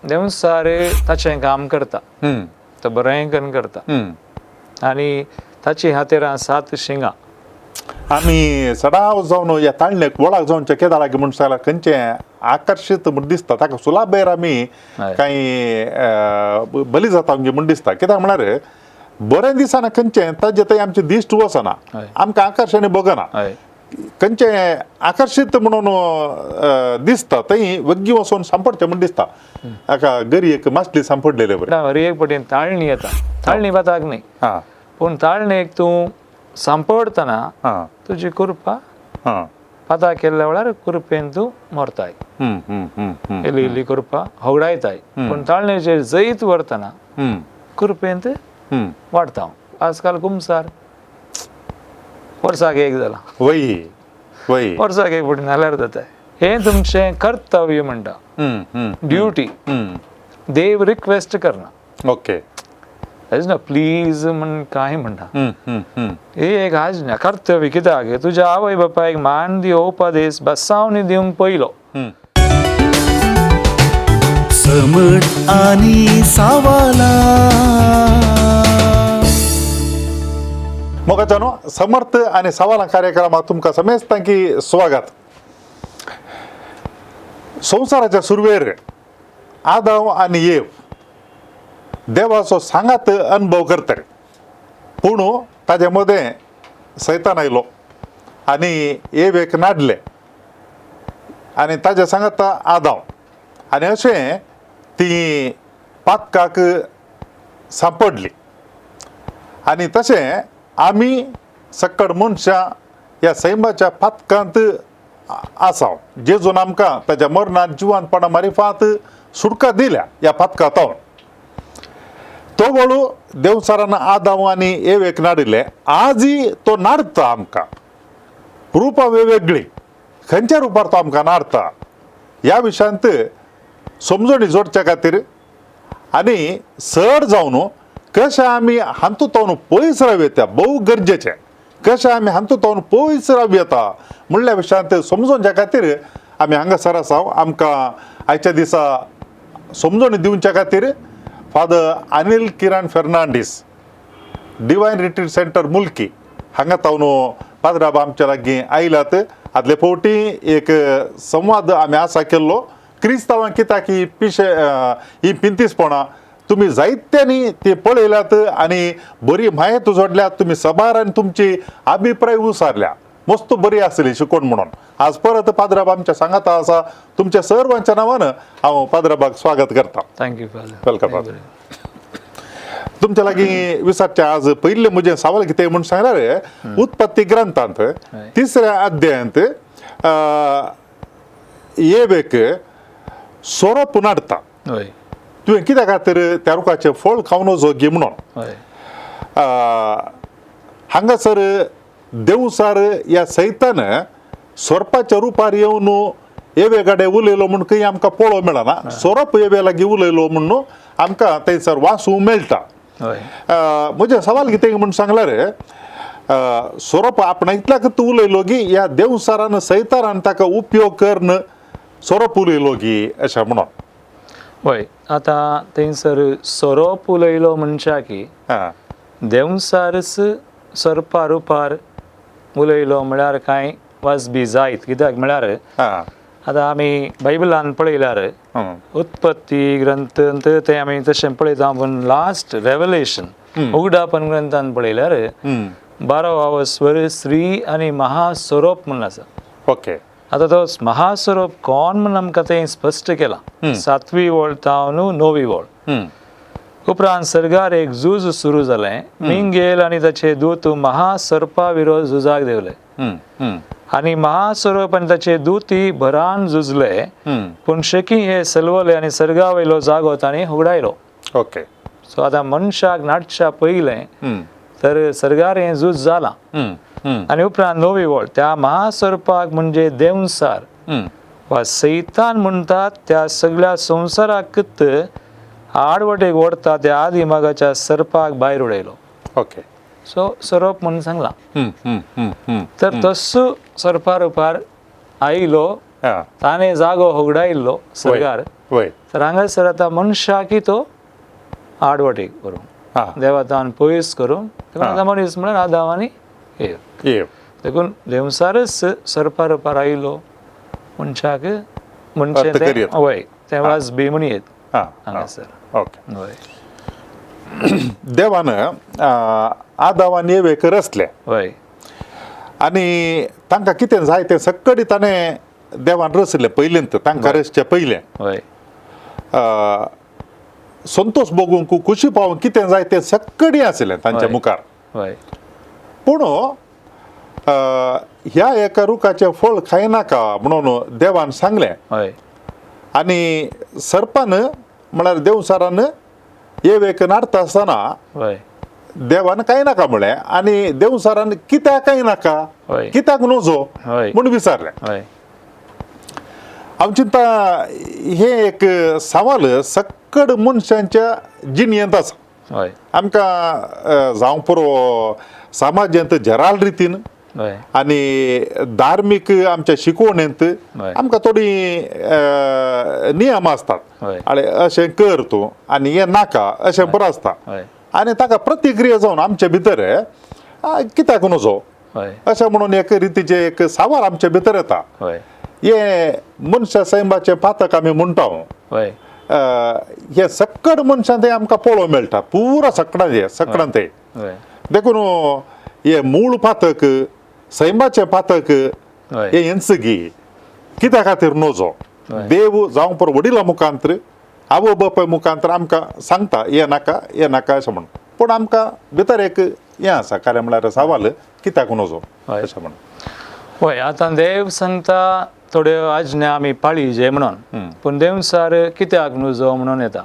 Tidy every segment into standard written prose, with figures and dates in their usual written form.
देंवचार ताचें काम करता, तो बरें करून करता आनी ताची हातेरां सात शिंगां. आमी सदांच जावन ह्या ताळणेक वळख जावचे केदां लागीं म्हूण सांगल्यार खंयचें आकर्शीत म्हूण दिसता, ताका सुलाभेर आमी कांय बली जाता म्हूण दिसता. कित्याक म्हळ्यार बरें दिसना खंयचें ताजे थंय आमची दिश्ट वचना, आमकां आकर्शण बगना, खंयचें आकर्शीत म्हणून दिसता थंय वग्गी वचून सांपडचें म्हूण दिसता. हाका गरी एक मासली सांपडलेले बरें. हर एक पटीन ताळणी येता, ताळणी पाताक न्ही, पूण ताळणेक तूं सांपडटना तुजी कुरपा पाता केल्ल्या वेळार कुरपेन तूं मरताय, इल्ली इल्ली कुरपा होगडायताय, पूण ताळणेचेर जैत व्हरतना कुरपेंत वाडटा. आजकाल कुमसार वर्साक एक जाला, वय वय वर्साक एक पटी नाल्यार जाता. हें तुमचें कर्तव्य म्हणटा, ड्युटी. देव रिक्वेस्ट करना, ओके ना प्लीज म्हण कांय म्हणटा, हे एक आज्ञा कर्तव्य. कित्याक तुज्या आवय बापायक मान दिवपा दीस बसावणी दिवंक पयलो. समट आनी सावाला. मोगाच्यानो, समर्थ आनी सवालां कार्यक्रमात तुमकां समेस्तांकी स्वागत. संवसाराच्या सुरवेर आदाव आनी येव देवाचो सांगात अनुभव करतले, पूण ताजे मदें सैतान आयलो आनी एवेक नाडले आनी ताजे सांगात आदाव, आनी अशें ती पातकाक सांपडली. आनी तशें आमी सक्कड मनशां ह्या सैमाच्या पातकांत आसा. जेजून आमकां ताच्या मरणात जिवानपणा मारिफात सुटका दिल्या ह्या पातकांत. तो वळू देवचारान आदाव आनी एवेक नाडिल्ले, आजय तो नाडता आमकां. रुपां वेगवेगळीं, खंयच्या रुपार तो आमकां नाडता ह्या विशयांत समजणी जोडच्या खातीर आनी चड जावन कशें आमी हातूंत पयस रावं येता, भोव गरजेचें कशें आमी हातूंत पयस रावं येता म्हणल्या विशयांत समजोवच्या खातीर आमी हांगासर आसा. आमकां आयच्या दिसा समजणी दिवच्या खातीर Father Anil Kiran Fernandes, Divine Retreat Centre Mulki हांगा तावन पाद्राब आमच्या लागीं आयल्यात. आदले फावटी एक संवाद आमी आसा केल्लो, क्रिस्तांवांक कित्याक ही पिशे ही पिंतीसपणां तुमी जायत्यांनी ती पळयल्यात आनी बरी म्हायत जोडल्यात तुमी सबार आनी तुमची अभिप्राय उसारल्या, मस्त बरी आसली शिकोवन म्हणून. आज परत पाद्राब आमच्या सांगाता आसा. तुमच्या सर्वांच्या नांवान हांव पाद्राबाक स्वागत करता. Thank you father. Welcome father. तुमच्या लागीं विचारचें आज पयलें म्हजें सवाल कितें म्हूण सांगल्यार, उत्पत्ती ग्रंथांत तिसऱ्या अध्यायांत एवेक सोरोप नाडता, हय तुवें कित्या खातीर त्या रुखाचें फळ खावन वचो गी म्हणून. हांगासर देवसार ह्या सैतान सोरपाच्या रुपार येवन एवे कडेन उलयलो म्हूण खंय आमकां पळोवंक मेळना. सोरोप एवे लागीं उलयलो म्हणून आमकां थंयसर वाचूंक मेळटा. म्हजें सवाल कितें म्हूण सांगल्यार, सोरोप आपणा इतल्याक तूं उलयलो की ह्या देवसारान सैतारान ताका उपयोग करून सोरोप उलयलो की अशें म्हणून. हय, आतां थंयसर सोरोप उलयलो म्हणच्या की देंवचारच सोरपा रुपार उलयलो म्हळ्यार कांय वाजबी जायत. कित्याक म्हळ्यार आतां आमी बायबलान पळयल्यार उत्पत्ती ग्रंथांत तें आमी तशें पळयता, पूण लास्ट रेवलेशन उगडापन ग्रंथान पळयल्यार 12वो स्वर स्त्री आनी महासोरोप म्हूण आसा. आतां तो महासोरोप कोण म्हूण आमकां तें स्पश्ट केलां, सातवी वळ तावन णवी वळ. उपरांत सर्गार एक झूज सुरू जालें. मिंगेल आनी ताचे दूत महासर्पा विरोध झुजाक देवले आनी महासरोप आनी ताचे दूती भरान झुजले, पूण शेकी हे सलवले आनी सर्गा वयलो जागो तांणी हुगडायलो. सो आतां मनशाक नाटच्या पयलें तर सर्गार हें झूज जालां. आनी उपरांत नवी वळ, त्या महासर्पाक म्हणजे देंवचार वा सैतान म्हणटात त्या सगळ्या संवसाराक आडवटेक ओडटा त्या आदी मागाच्या सर्पाक भायर उडयलो. सो सोरोप म्हणून सांगला तर तस्सो सर्पा रुपार आयलो, ताणें जागो होगडायल्लो सर्गार. वय. तर हांगासर आतां मनशाक तो आडवटेक करूंक, देवातान पयस करूंक. देखून आतां मनीस म्हळ्यार आदाव आनी एव. एव. देखून देंवचारच सर्पा रुपार आयलो मनशाक, मनशें तें वय तें वाजबी म्हण येत हांगासर. ओके. वय. देवान आदाव आनी एवेक रचले. वय. आनी तांकां कितें जाय तें सगळें ताणें देवान रचलें पयलींत, तांकां रचचें पयलें. वय. संतोश भोगूंक, खुशी पावूंक कितें जाय तें सगळें आशिल्लें तांच्या मुखार. वय. पूण ह्या एका रुखाचें फळ खायनाका म्हणून देवान सांगलें. वय. आनी सर्पान म्हळ्यार देवचारान एवेक नाडता आसतना वय देवान कांय नाका म्हळें आनी देवचारान कित्याक कांय नाका, कित्याक नजो म्हूण विचारलें. वय. हांव चिंता हें एक सवाल सक्कड मनशांच्या जिणयेंत आसा. वय. आमकां जावं पुरो समाजांत जराल रितीन वय आनी धार्मीक आमच्या शिकवणेंत आमकां थोडी नियम आसतात. वय. आनी अशें कर तूं आनी हें नाका अशें बरें आसता. वय. आनी ताका प्रतिक्रिया जावन आमचे भितर कित्याक नजो वय अशें म्हणून एक रितीचें एक सवाल आमचे भितर येता. वय. हें मनशा सैमाचें पातक आमी म्हणटा. वय. हें सक्कड मनशां तें आमकां पळोवंक मेळटा, पुरा सकडां सकडां तें. वय. देखून हें मूळ पातक, सैमाचें पातक वय. हें हेंच गी कित्या खातीर नजो. वय. देव जावं पर वडिला मुखांतर, आवय बापाय मुखांतर आमकां सांगता हें नाका, हें नाका अशें म्हणून. पूण आमकां भितर एक हें आसा, कारण म्हळ्यार सवाल कित्याक नजो वय. अशें म्हणून. वय. आतां देव सांगता थोड्यो आज्ञा आमी पाळी म्हणून, पूण देवचार कित्याक नजो म्हणून येता.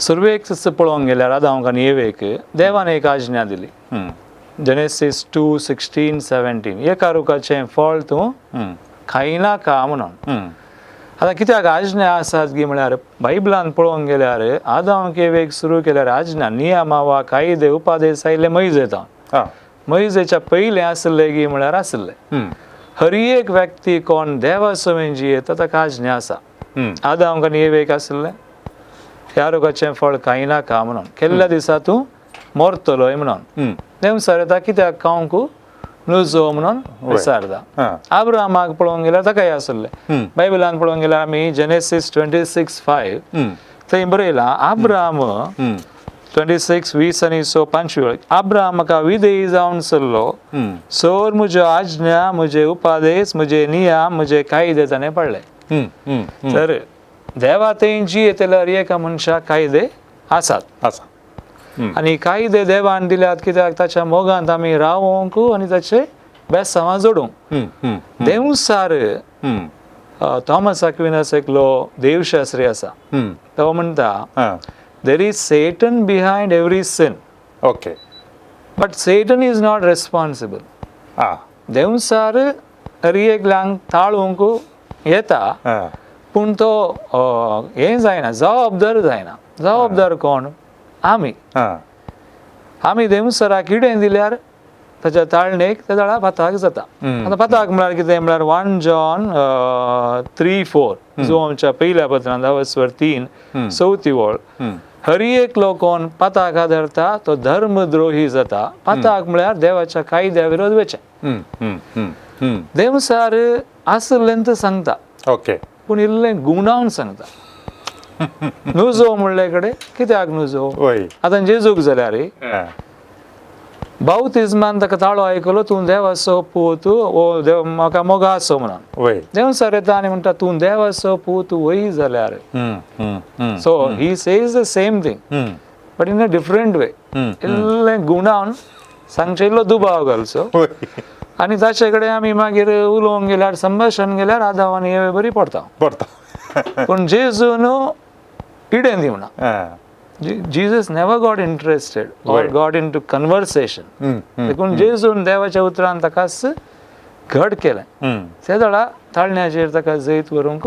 सुरवेक पळोवंक गेल्यार आदांक आनी एवेक देवान एक आज्ञा दिली, जेनेसीस 2:16-17, एका रुखाचें फळ तूं खायनाका म्हणून. आतां कित्याक आज्ञा आसात गी म्हळ्यार बायबलान पळोवंक गेल्यार आदांक एवेक सुरू केल्यार आज्ञा, नियमा वा कायदे उपादेश आयिल्ले मैजेता. मैजेच्या पयलें आसले गी म्हळ्यार आसले हर एक व्यक्ती कोण देवा सवें जियेता ताका आज्ञा आसा. आदांक आनी एवेक आसलें ह्या रोगाचें फळ खायनाका म्हणून, केल्ल्या दिसा तूं मरतलोय म्हणून. देवचार येता कित्याक खावंक नजो म्हणून विचारता. आब्रामाक पळोवंक गेल्यार ताकाय आसलें. बायबलान पळोवंक गेल्यार आमी जेनेसीस 26:5 थंय बरयलां, आब्राम 26:20 आनी 5 वेळ आब्रामाका विधेयी जावन सरलो, सर म्हज्यो आज्ञा, म्हजे उपादेश, म्हजे नियम, म्हजे कायदे ताणें पडले. तर देवा थंय जियेतल्यार एका मनशाक कायदे आसात. आसा. आनी कायदे देवान दिल्यात कित्याक ताच्या मोगांत आमी रावोंक आनी ताचे बेसांवां जोडूंक. देवचार थॉमस अक्विनस एकलो देवशास्त्री आसा, तो म्हणटा there is Satan behind every sin. Okay. But Satan is not responsible. Devchar हर एकल्यांक ताळूंक येता, पूण तो हें जायना, जबाबदार जायना. जबाबदार कोण? आमी. आमी देवचाराक कितें दिल्यार ताच्या ताळणेक त्या दळा पाताक जाता. आतां पाताक म्हळ्यार कितें म्हळ्यार 1 John 3:4 जो आमच्या पयल्या पत्रांत 3 चवथी वळ, हर एक लोक कोण पाताक आदारता तो धर्मद्रोही जाता. पाताक म्हळ्यार देवाच्या कायद्या विरोध वचें. देवचार आसलें तर सांगता, ओके, पूण इल्लें गुणावन सांगता. नुजो म्हणले कडेन कित्याक नुजो? आतां जेजूक जाल्यार बाउतिज्मान ताका ताळो आयकलो, तूं देवाचो पूत, ओ देव म्हाका मोगा आसो म्हणून. देवचार येता आनी म्हणटा तूं देवाचो पूत वय जाल्यार. So he says the same thing but in a different way. इल्लें गुणावन सांगचें, इल्लो दुबाव घालचो आनी ताचे कडेन आमी मागीर उलोवंक गेल्यार, संभाशण गेल्यार आदाव आनी एवे बरी पडटा. पूण जेजून इडेन दिवना. Jesus never got interested or got into conversation. देखून जेजून देवाच्या उतरान ताकाच घट केलें. ते दळा ताळण्याचेर ताका जैत व्हरूंक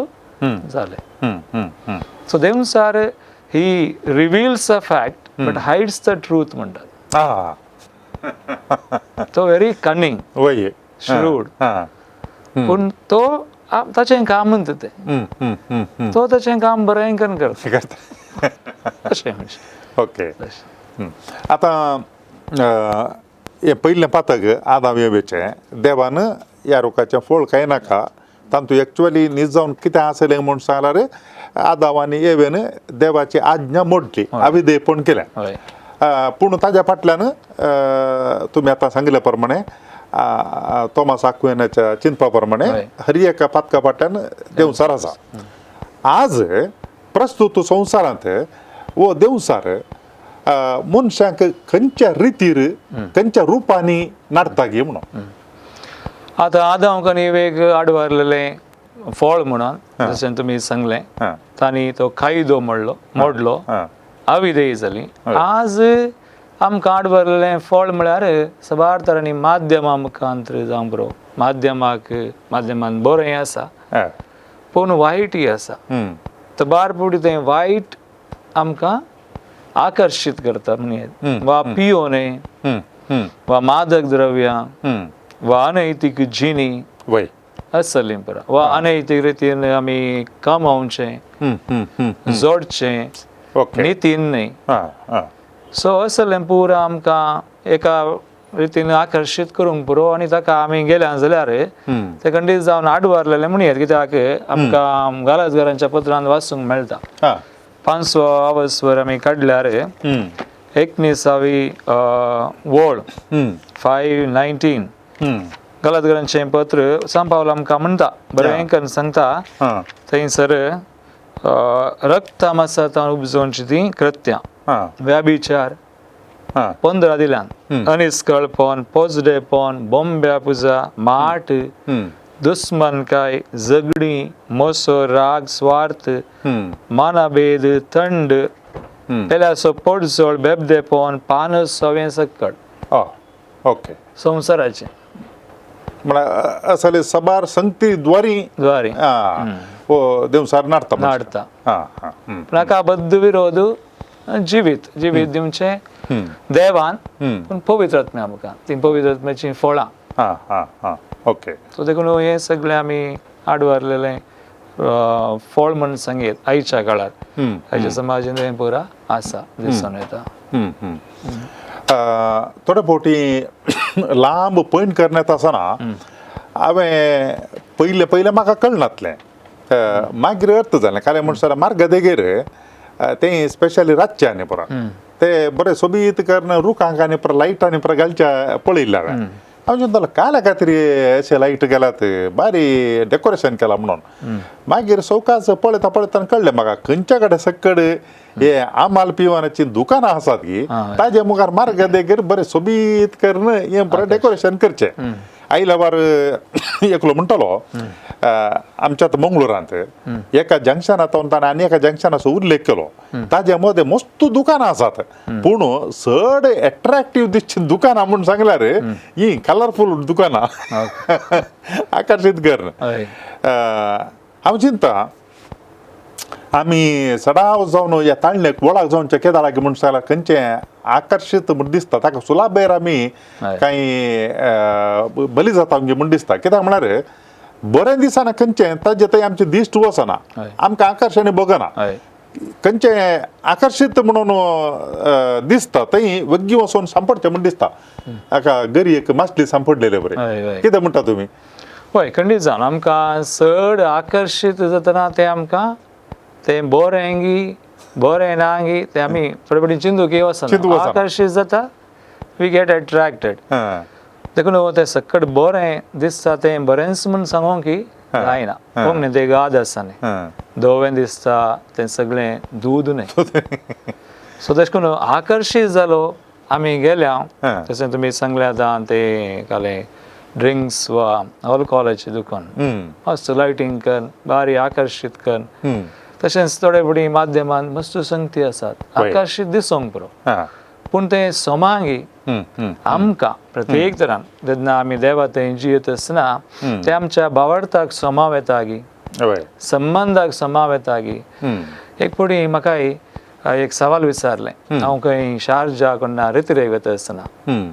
जालें. So Devchar he reveals a fact but hides the truth म्हणटात. तो व्हेरी कनिंग, श्रूड, पूण तो ताचें काम म्हणटा तें, तो ताचें काम बरें करून करता अशें म्हणजे. ओके. आतां हें पयलें पातक आदाम एवेचें, देवान ह्या रुखाचें फळ कांय नाका, तातूंत एक्चुअली न्हीद जावन कितें आसलें म्हूण सांगल्यार आदाव आनी एवेन देवाची आज्ञा मोडली, अविधेयपण केलें. पूण ताज्या फाटल्यान तुमी आतां सांगिल्ल्या प्रमाणे तोमास आक्विनाच्या चिंतपा प्रमाणे हर एका पातका फाटल्यान देंवचार आसा. आज प्रस्तुत संवसारांत वो देंवचार मनशांक खंयच्या रितीर खंयच्या रुपांनी नाडटा गी म्हणून. आतां आदांव आनी एवेक आडवारलेलें फळ म्हणून जशें तुमी सांगलें, तांणी तो कायदो मोडलो, अविधेय जाली. आज आमकां आडवारलेलें फळ म्हळ्यार साबार तरांनी माध्यमां मुखांतर जावं बरो, माध्यमाक माध्यमान बरें आसा पूण वायटय आसा. तर बारपुडी तें वायट आमकां आकर्शीत करता म्हणये, वा पियोने वा मादक द्रव्यां वा अनैतीक जिणी असली परा वा अनैतीक रितीन आमी कमावचें जोडचें नितीन न्हय. सो असलें पुरा आमकां एका रितीन आकर्शीत करूंक पुरो आनी ताका आमी गेल्या जाल्यार ते खंडीत जावन आडवारलेलें म्हणयेत, कित्याक आमकां गालाजगारांच्या पत्रांत वाचूंक मेळटा. 5 आवस्वर आमी काडल्यार 19वी वळ 5:19 गलातगरांचें पत्र सांपावल आमकां म्हणटा, बरें करून सांगता थंयसर रक्तामासांत उपजोवची तीं कृत्यां, व्याभिचार 15 दिल्यान, अनिस्कळपण, पोजडेपण, बोंब्या पुजा, माट, दुस्मनकाय, झगडीं, मोसो, राग, स्वार्थ, मानाभेद, थंड, पेल्याचो पोटजोळ, बेबदेपण, पानस, सवें सक्कड. ओके. संवसाराचें म्हळ्यार असले सबार संगती द्वारी द्वारी देवसार नाडता नाडता. पूण बद्द विरोध जिवीत जिवीत दिवचें देवान, पूण पवित्र आत्म्या आमकां तीं पवित्र आत्म्याचीं फळां. ओके. सो देखून हें सगळें आमी आडवारलेलें फळ म्हण सांगीत आयच्या काळार आयच्या समाजान हें पुरा आसा दिसून येता. थोडे फावटी लांब पयण करण्यात आसतना हांवें पयलें पयलें म्हाका कळनातलें, मागीर अर्थ जालें. कारण म्हणसर मार्ग देगेर तें स्पेशली रातचें आनी पुरा ते बरें सोबीत करून रुखांक आनी पुरा लायट आनी पुरा घालच्या पळयल्लें हांवें. हांव चिंततालो काल्या खातीर अशें लायट घालात, बारी डेकोरेशन केलां म्हणून. मागीर सवकास पळयता पळयतना कळ्ळें म्हाका खंयच्या कडेन सक्कड हे आमाल पिवानाची दुकानां आसात की ताजे मुखार मार्ग देगेर बरें सोबीत करून हें बरें डेकोरेशन करचें. आयल्यावर एकलो म्हणटालो आमच्या आतां मंगळुरांत एका जंक्शनात ताणें आनी एका जंक्शनाचो उल्लेख केलो, ताजे मदें मस्त दुकानां आसात पूण चड एट्रॅक्टीव दिसची दुकानां म्हूण सांगल्यार ही कलरफूल दुकानां आकर्शीत कर. हांव चिंता आमी सदांच जावन ह्या ताळणेक वळख जावचे केदाळाक लागीं म्हूण सांगल्यार खंयचें आकर्शीत म्हूण दिसता ताका सुलाबेर आमी कांय बली जाता म्हूण दिसता. कित्याक म्हळ्यार बरें दिसना खंयचें ताजे थंय आमचें दिश्ट वचना, आमकां आकर्शण बगना, खंयचें आकर्शीत म्हणून दिसता थंय वग्गी वचून सांपडचें म्हूण दिसता. हाका गरी एक मासली सांपडलेले बरें, कितें म्हणटा तुमी? हय, खंडीत जावन आमकां चड आकर्शीत जातना तें आमकां तें बरें गी बरें ना गी तें आमी थोडे फावटी चिंतूंक वचना, आकर्शीत जाता, we get attracted. देखून तें सक्कड बरें दिसता तें बरेंच म्हूण सांगूंक की जायना. कोण न्ही तें गाद आसा न्ही, धवें दिसता तें सगळें दूद न्हय. सो तशें करून आकर्शीत जालो आमी गेल्या, तशें तुमी सांगलें आतां तें कालें ड्रिंक्स वा अल्कोहोलाचें दुकान मस्त लायटींग कर बारी आकर्शीत कर, तशेंच थोडे फावटी माध्यमान मस्त संगती आसात आकर्शीत दिसूंक पुरो, पूण तें सोमांगी आमकां प्रत्येक तरान जेन्ना आमी देवा थंय जियेत आसतना तें आमच्या भावार्थाक सोमाव येता गी, संबंदाक सोमाव येता गी. एक फावटी म्हाका एक सवाल विचारलें, हांव खंय शारजा कोणा रितिरेक वता आसतना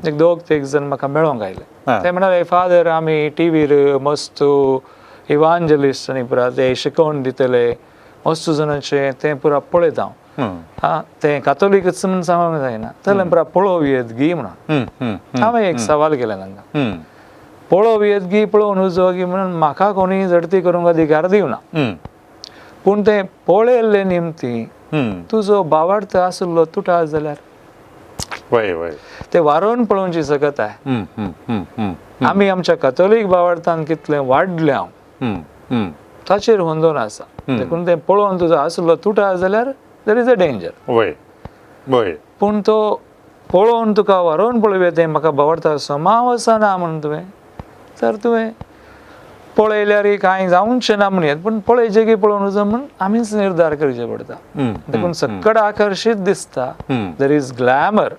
एक दोग तीग जाण म्हाका मेळोंक आयले. ते म्हणाले, फादर आमी टिवीर मस्त इवांजलिस्ट आनी पुरा ते शिकोवन दितले वस्तू जाणांचे तें पुरा पळयता हांव. आं तें कातोलीकच म्हूण सांगूंक जायना, जाल्यार पुरा पळोवयेत गी म्हणून हांवें एक सवाल केलें तांकां, पळोवयेत गी पळोवन उजो गी म्हणून म्हाका कोणीय झडती करूंक अधिकार दिवना, पूण तें पळयल्ले निमती तुजो बावार्थ आसलो तुटा जाल्यार ते वारोवन पळोवची सकत आहे. आमी आमच्या कथोलीक बावार्थान कितलें वाडले हांव ताचेर होंदोन आसा, देखून तें पळोवन तुजो आसलो तुटा जाल्यार there is a danger. पूण तो पळोवन तुका वारोवन पळोवया तें म्हाका बावार्था समाव आसना म्हणून तुवें तर तुवें पळयल्यार कांय जावचें ना म्हणयेत, पूण पळयचें की पळोवन वचून म्हूण आमीच निर्धार करचें पडटा. देखून सक्कड आकर्शीत दिसता, there is glamour.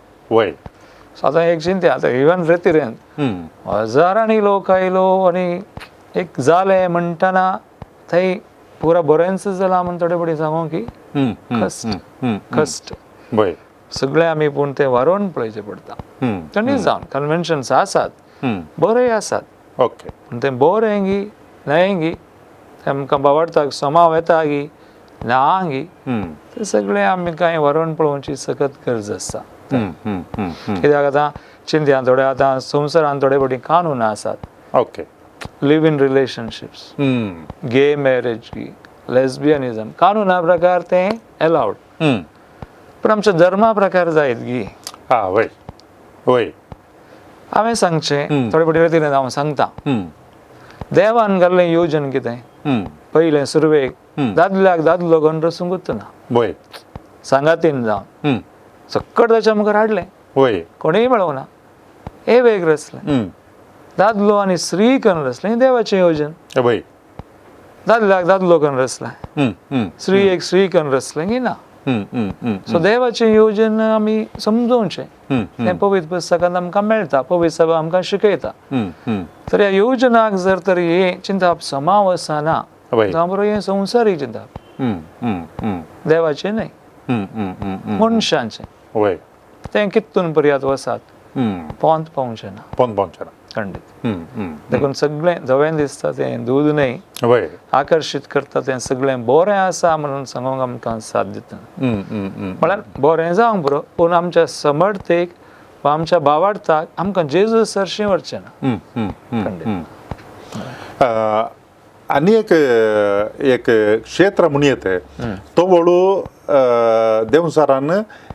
आतां एक चिंत्या आतां इवन रेतिरेन हजारांनी लोक आयलो आनी एक जालें म्हणटना थंय पुरा बरेंच जालां म्हूण थोडे फावटी सांगू की कश्ट कश्ट सगळें आमी पूण तें वारोवन पळयचें पडटा. थंडी जावन कन्वेन्शन्स आसात बरें आसात, ओके, पूण तें बरें गी न्हय गी आमकां बावडताक समाव येता गी ना गी तें सगळें आमी कांय व्हरोन पळोवची सगळत गरज आसा. कित्याक आतां चिंत्या थोडे आतां संवसारान थोडे फावटी कानून आसात, okay, live in relationships, gay marriage गी लेस्बियनिजम कानूना प्रकार तें एलावड, पूण आमच्या धर्मा प्रकार जायत गी. वय वय हांवें सांगचें थोडे फावटी रेतीन हांव सांगता, देवान घाल्लें योजन कितें पयलें सुरवेक दादल्याक दादलो गण रसूंकूच ना, सांगातीन जावन सक्कड ताच्या मुखार हाडलें, कोणूय मेळोवना, हे वेग रचलें दादलो आनी स्त्री करून रचलें देवाचें योजन. दादल्याक दादलो करून रचलें, स्त्री एक स्त्री करून रचलें की ना. सो देवाचें योजन आमी समजोवचें, तें पवित्र पुस्तकांत आमकां मेळटा, पवित्र सभा आमकां शिकयता. तर ह्या योजनाक जर तर हें चिंताप समाव आसना जावं हें संवसारीक चिंताप, देवाचें न्हय मनशांचें, तें कितून पर्यात वसात पोंत पावचें ना, पोंत पावचें ना खंडीत. देखून सगळें धवें दिसता तें दूद न्हय, आकर्शीत करता तें सगळें बरें आसा म्हणून सांगूंक आमकां साथ दिता. म्हळ्यार बरें जावंक पुरो, पूण आमच्या समर्थेक वा आमच्या भावार्थाक आमकां जेजू सरशीं व्हरचें ना. खंडीत. आनी एक एक क्षेत्र म्हूण येता तो वळू देवसारान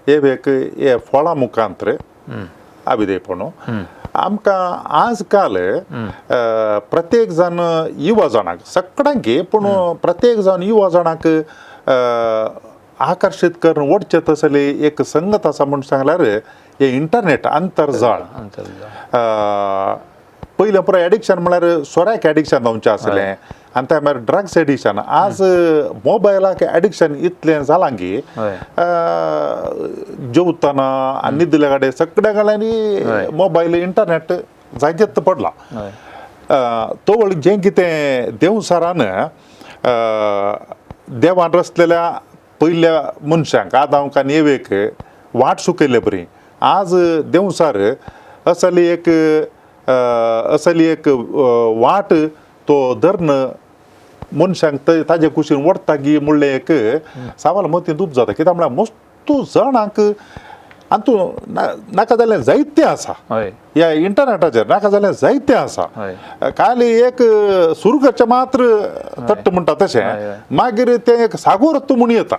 एक हे फळां मुखांतर अभिदेपण आमकां आजकाल प्रत्येक जाण युवा जाणांक सगळ्यांक पूण प्रत्येक जाण युवा जाणांक आकर्शीत करून ओडचे तसली एक संगत आसा म्हूण सांगल्यार हे इंटरनेट आंतरजाळ. पयलें पुरो एडिक्शन म्हळ्यार सोऱ्याक एडिक्शन जावचें आसलें आनी त्या मागीर ड्रग्स एडिक्शन, आज मोबायलाक एडिक्शन इतलें जालां की जेवतना आनी न्हिदले कडेन सगळ्या कडेन मोबायल इंटरनेट जायतेच पडला. तो जें कितें देवसारान देवान रचलेल्या पयल्या मनशांक आदांक आनी एवेक वाट सुकयल्ले बरी, आज देवसार असली एक असली एक वाट तो धरून मनशांक ताजे कुशीन ओडटा गी म्हणलें एक सवाल मतींत उब जाता. कित्याक म्हळ्यार मस्तू जाणांक आनी तूं नाका जाल्यार जायतें आसा ह्या इंटरनेटाचेर, नाका जाल्यार जायतें आसा. खाली एक सुरू करचें मात्र तट्ट म्हणटा तशें मागीर तें एक सागोर तूं म्हूण येता.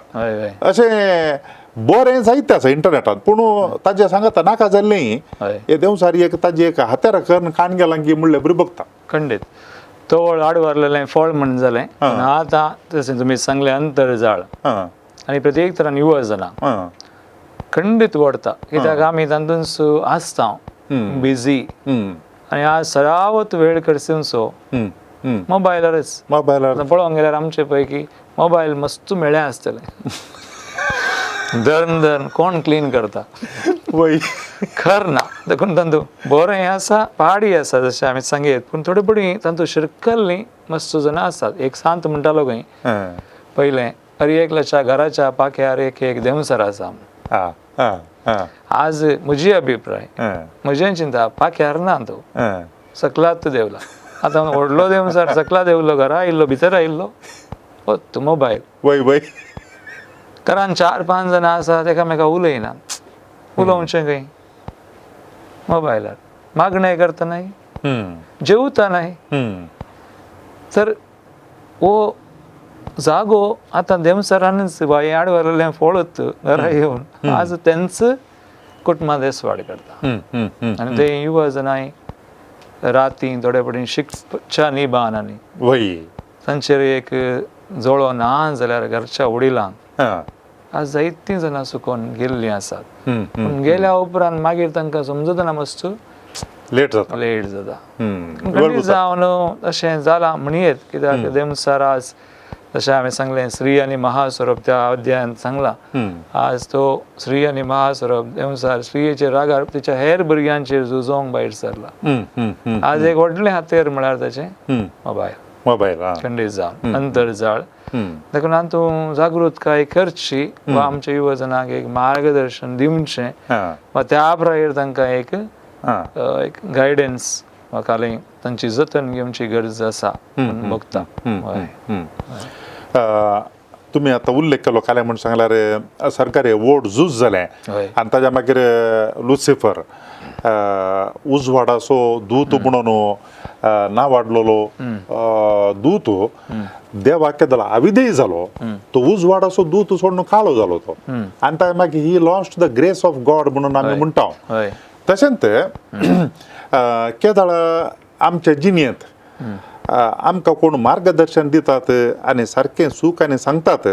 अशें बरें जायतें आसा इंटरनेटांत, पूण ताजें सांगता नाका जाल्लें हे देवसारी एक ताजी एक हात्यार करून काण गेलां की म्हणलें बरी बघता. खंडीत तवळ आडवारलेलें फळ म्हण जालें. आतां तशें तुमी सांगलें अंतरजाळ आनी प्रत्येक तरान युवा जाणां खंडीत वडटा, कित्याक आमी तातूंत आसता बिजी आनी आज सरावत वेळ करसूनसो मोबायलारच. मोबायलार पळोवंक गेल्यार आमचे पैकी मोबायल मस्त मेळ्ळें आसतलें, धरून धरून कोण क्लीन करता खर ना. देखून तातूंत बरें आसा पाडी आसा जशें आमी सांगयत, पूण थोडे पडी तातूंत शिरकल्लीं मस्त जाणां आसात. एक सांत म्हणटालो खंय पयलें, अरे एकल्याच्या घराच्या पाख्यार एक एक देंवसर आसा. आज म्हजी अभिप्राय म्हजें चिंता पाख्यार ना तो सकलात देवला. आतां व्हडलो देंवचार सकला देंवलो, घरा आयिल्लो, भितर आयिल्लो, वत मोबायल. वय वय. घरान 4-5 जाणां आसात, एकामेका उलयनात, उलोवचें खंय मोबायलार, मागणें करतनाय, जेवतनाय. तर हो जागो आतां देंवचारानच वा हें आडवरलें फळत घरा येवन आज तेंच कुटुंबां देसवाड करता. आनी ते युवा जनाय राती थोडे पटी शिकच्या निबान आनी वय तांचेर एक जोळो ना जाल्यार घरच्या वडिलांक आज जायतीं जाणां चुकोन गेल्लीं आसात. पूण गेल्या उपरांत मागीर तांकां समजतना मस्त लेट जाता, लेट जाता. जावन अशें जालां म्हणयेत, कित्याक देंवचार आज जशें हांवें सांगलें स्त्री आनी महास्वरूप त्या अध्यायांत सांगलां, आज तो स्त्री आनी महास्वरूप देंवचार स्त्रियेचेर रागार तिच्या हेर भुरग्यांचेर झुजोंक भायर सरला. आज एक व्हडलें हातेर म्हळ्यार ताचें मोबायल, मोबायल खंडीत जावन अंतरजाळ. देखून तूं जागृतकाय करची वा आमच्या युवजनांक एक मार्गदर्शन दिवचें वा त्या प्रायर तांकां एक एक गायडन्स वा कालें तांची जतन घेवची गरज आसा म्हणून बघता. तुमी आतां उल्लेख केलो काल्यां म्हूण सांगल्यार सरकारी वोट झूज जालें आनी ताज्या मागीर लुसिफर उजवाडाचो दूत म्हणून नावाडलेलो दूत देवाक केदलो अविधेय जालो, तो उजवाडाचो दूत सोडून काळो जालो तो, आनी ताज्या मागीर he lost the grace of God म्हणून आमी म्हणटा. तशेंच केदळ आमच्या जिणेंत आमकां कोण मार्गदर्शन दितात आनी सारकें सूख आनी सांगतात